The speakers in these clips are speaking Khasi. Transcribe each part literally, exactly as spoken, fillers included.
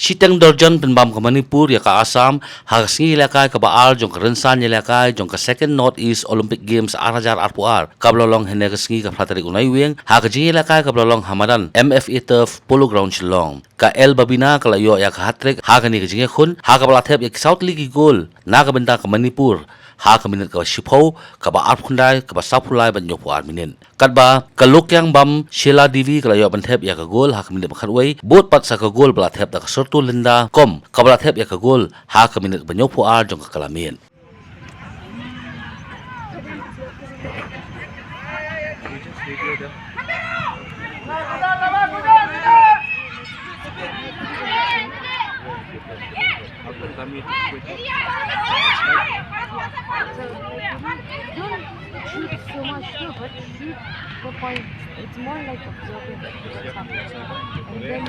Shiteng Dorjan pynbam ka Manipur ïa ka Assam ha ka sngi ïalehkai kaba ar jong ka rynsan ïalehkai jong ka Second North East Olympic Games ar hajar arphew ar, kaba la long hynne ka sngi ka phra tarik u Naiwieng ha ka jingïalehkai kaba la long ha madan M F A Turf, Polo Ground, Shillong. Ka El Babina ka la ïoh ïa ka hat-trick ha kane ka jingïakhun ha kaba la thep ïa ki saw tylli ki gol na ka bynta ka Manipur ha ka minit kaba shiphew, kaba arphew khyndai, kaba sawphew lai bad hynñiewphew ar minit. Katba ka Lokiang bam Sheila Devi ka la ïoh ban thep ïa ka gol ha ka minit ba khatwei, bud pat sa ka gol ba la thep da ka Sortu Linda Kom, kaba la thep ïa ka gol ha ka minit ba hynñiewphew ar jong ka kylla miet. Don't shoot so much too, but shoot the point. It's more like observing what's happening. And then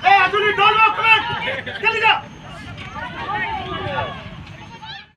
Hey, Anthony, don't walk back! Get it up!